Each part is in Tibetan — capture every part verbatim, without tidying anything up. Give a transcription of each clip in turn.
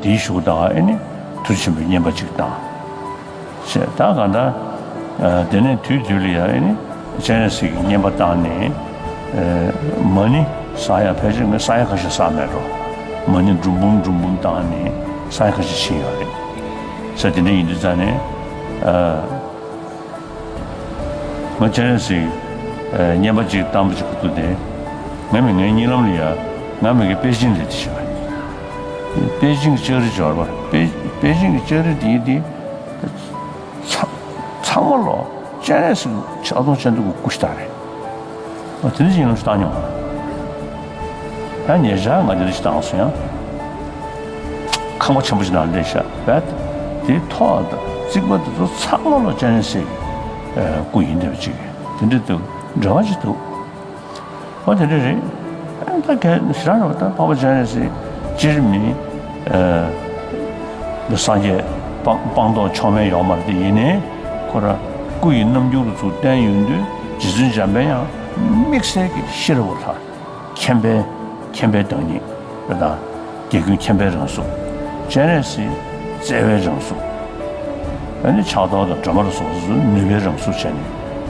དེའི་གཞུག་དང་ཨེ་ནི་མཐུ་ཆེན་པོའི་བསྙེན་པ་གཅིག་བཏང་། ཞེས་ད་གང་ལྟར། ཨ། དེ་ནས་དུས་དུས་ལ་ཡང་ཨེ་ནི་སྤྱན་རས་གཟིགས་ཀྱི་བསྙེན་པ་བཏང་ནས། ཨ། མ་ཎི་བསགས་ཡ་ཕལ་ཆེར་ངས་བསགས་ཡ་ཁ་ཤས་བསགས་མེད་འགྲོ། མ་ཎི་འབྲུ་འབུམ་འབྲུ་འབུམ་བཏང་ནས་བསགས་ཡ་ཁ་ཤས་ཕྱིན་ཡོད་རེད། ས་དེ་འདྲ་ཡིན་དུས་ཙང་ནས། ཨ། ང་སྤྱན་རས་གཟིགས་བསྙེན་པ་གཅིག་བཏང་པ་གཅིག་གི་དུས་དེ། ང་མི་ངའི་གཉིད་ལམ་ལ་ཡ། ང་མི་གི་པེ་ཅིང་ལ་དེ་བྱས་པ། པེ་ཅིང་ལྕགས་རི་འབྱོར་བ། པེ་པེ་ཅིང་གི་ལྕགས་རི་དེ་དེ། ཚང་མ་ལོ་སྤྱན་རས་གཟིགས་ཕྱག་སྟོང་སྤྱན་སྟོང་གི་སྐུ་ཞིག་དང་རེད། ཨ། དེ་འདྲ་ཅིག་ཡིན་ནམ་ཞིག་བཏང་མྱོང་། ཡང་ཉེ་ཆར་ང་དེ་འདྲ་ཞིག་བཏང་སོང་ཡང་། ཁང་པ་ཆེན་པོ་ཞིག་ནང་སླེབས་ཤག་བས། དེའི་ཐོག་དང་རྩིག་པ་དེ་ཚོ་ཚང་མ་ལོ་སྤྱན་རས་གཟིགས་སྐུ་ཡིན་བསྡད་པ་ཅིག་དེ་འདྲ་འདུག་འདྲ་བ་ཅིག་འདུག་འོ་དེ་འདྲ་རེད། ཨ། ད་གལ་ཞེ་དྲག་རེད་པ། ད་འཕགས་པ་སྤྱན་རས་གཟིགས་སྤྱིར་མི། ཨ། མི་སངས་རྒྱས་སྤངས་སྤངས་རྟོགས་མཆོག་དམན་ཡོད་མ་རེད་དེ། ཡིན་ནའི་ཁོ་རང་སྐུ་ཡི་རྣམ་འགྱུར་དེ་ཚོ་བསྟན་ཡོང་དུས། རྗེ་བཙུན་འཇམ་དཔལ་དབྱངས་དམིགས་བསལ་གྱི་ཤེས་རབ་ལྷ། མཁྱེན་པའི་མཁྱེན་པའི་བདག་ཉིད་དང་། རྒྱལ་ཀུན་མཁྱེན་པའི་རང་གཟུགས། སྤྱན་རས་གཟིགས་བརྩེ་བའི་རང་གཟུགས། ཨ་ནི་ཕྱག་རྡོར་དང་སྒྲོལ་མ་ལ་སོགས་སུ་ནུས་པའི་རང་གཟུགས་བྱས་ནས།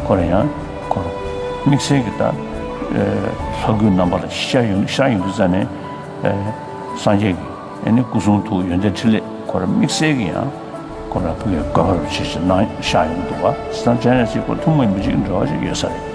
ཁོ་རང་ཡང་ཁོ་རང་དམིགས་བསལ་གྱི་ད། ཨ། ལྷ་སྐུའི་རྣམ་པ་ལ་ཤར་ཡོང་ཤར་ཡོང་དུས་ཙ་ནས། ཨ། སངས་རྒྱས་ཀྱི་ཨ་ནི་སྐུ་གསུང་ཐུགས་ཡོན་ཏན་ཕྲིན་ལས་ཁོ་རང་དམིགས་བསལ་གྱི་ཡང་ཁོ་རང་ཕ་གིའི་བཀའ་བབས་ཆེ་ཆེ་གནང་ཤར་ཡོང་གི་འདུག་པ། སངས་སྤྱན་རས་གཟིགས་ཁོ་ཐུན་མོང་མ་ཡིན་པ་ཅིག་འབྲེལ་བ་ཅིག་ཡོད་ས་རེད།